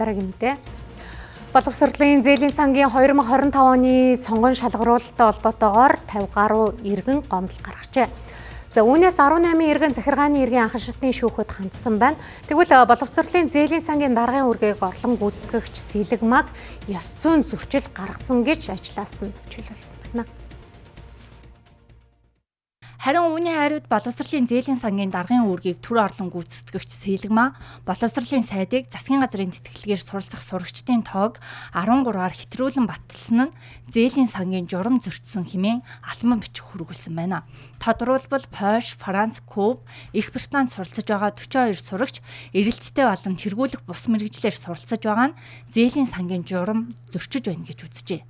Дараагийн мэдээ. Боловсролын зээлийн сангийн 2025 оны сонгон шалгаруулалттай холбоотойгоор 50 гаруй иргэн гомдол гаргажээ. За үүнээс 18 иргэн захиргааны иргэн анхан шатны шүүхэд хандсан байна. Тэгвэл боловсролын зээлийн сангийн даргын үүргийг орлон гүйцэтгэгч Сэлэгмаг ёс зүйн зөрчил гаргасан гэж ажлаас нь чөлөөлсөн байна. Харин үүний хариуд боловсролын зээлийн сангийн даргын үүргийг төр орлон гүйцэтгэгч Сэлэгмаа боловсролын сайдыг засгийн газрын тэтгэлгээр суралцах сурагчдын тоог 13-аар хэтрүүлэн баталсан нь зээлийн сангийн журам зөрчсөн хэмээн албан бичиг хүргүүлсэн байна. Тодорхойлбол Польш, Франц, Куб, Их Британд суралцж байгаа 42 сурагч эрэлттэй болон тэргүүлэх бус мэргэжлээр суралцж байгаа нь зээлийн сангийн журам зөрчиж байна гэж үзжээ.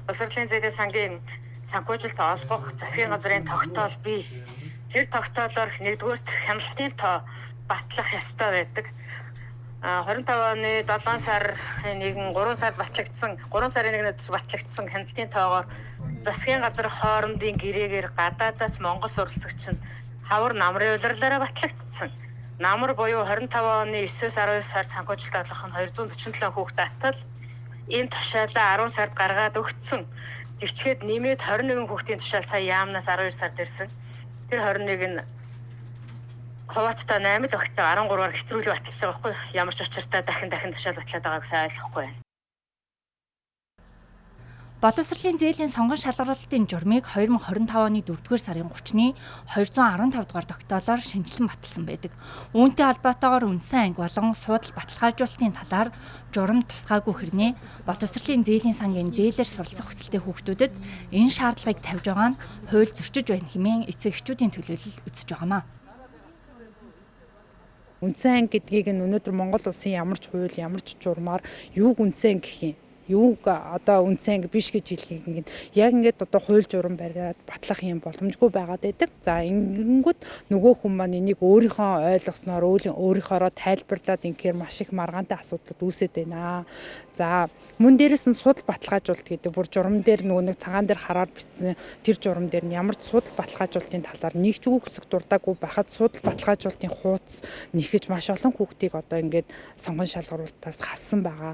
Боловсролын зээлийн сангийн санхүүжилт олгох засгийн газрын тогтоол бий. Тэр тогтоолоор нэгдүгээрт хяналтын тоо батлах ёстой байдаг. 25 оны 7 сарын 1 3 сард батлагдсан 3 сарын 1-нд батлагдсан хяналтын тоогоор засгийн газар хоорондын гэрээгээр гадаадаас Монгол суралцагч нь хавар намрын улирлаараа батлагдсан. Намар буюу 25 оны 9-өөс 12 сард санхүүжилт олгох нь 247 хүүхд атал энэ тушаалаа 10 сард гаргаад өгсөн. Тэгчгээд нэмээд 21 хүүхдийн тушаал сая яамнаас 12 сард ирсэн. Тэр 21 нь хуваацтай 8 л багт 13-аар хэтрүүлэг баталж байгаа байхгүй юу? Ямар ч учиртай дахин тушаал батлаад байгааг сайн ойлгохгүй байна. Боловсролын зээлийн сонгон шалгаруулалтын журмыг 2025 оны 4-р сарын 30-ны 215 дугаар тогтоолоор шинэчлэн баталсан байдаг. Үүнтэй холбоотойгоор үндсэн анги болон суудал баталгаажуулалтын талаар журам тусгаагүй хэрнээ боловсролын зээлийн сангийн зээлээр суралцах хүсэлтэй хүүхдүүдэд энэ шаардлагыг тавьж байгаа нь хууль зөрчиж байна хэмээн эцэг эхчүүдийн төлөөлөл үзэж байгаамаа. Үндсэн анги гэдгийг нь өнөөдөр Монгол улсын ямар ч хууль, ямар ч журмаар юуг үндсэн анги гэх юм? Юуг одоо үндсэн анги биш гэж хэлхийг ингээд яг ингээд одоо хууль журам бариад батлах юм боломжгүй байгаад байдаг. За ингэнгүүт нөгөө хүн маань энийг өөрийнхөө ойлгосноор өөрийнхоороо тайлбарлаад ингэхээр маш их маргаантай асуудлууд үүсээд байна. За мөн дээрээс нь судал баталгаажуулалт гэдэг бүр журам дээр нөгөө нэг цагаан дээр хараар бичсэн тэр журам дээр нь ямар ч судал баталгаажуулалтын талаар нэг ч үг хэсэг дурдаагүй байхад судал баталгаажуулалтын хууц нэхэж маш олон хүүхдийг одоо ингээд сонгон шалгаруулалтаас хассан байгаа.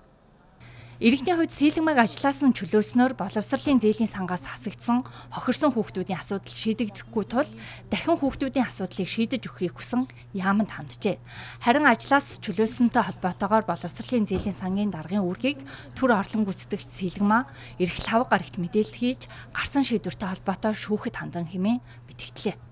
Иргэдийн хувьд Сэлэгмаг ажлаас нь чөлөөлснөөр боловсролын зээлийн сангаас хасагдсан хохирсон хүүхдүүдийн асуудал шийдэгдэхгүй тул дахин хүүхдүүдийн асуудлыг шийдэж өгөхийг хүсэн яаманд ханджээ. Харин ажлаас чөлөөлсөнтэй холбоотойгоор боловсролын зээлийн сангийн даргын үүргийг төр орлон гүйцэтгэгч Сэлэгмаа эрх лав гарагт мэдээлэл хийж гарсан шийдвэртэй холбоотой шүүхэд хандан хэмээн битгтлээ.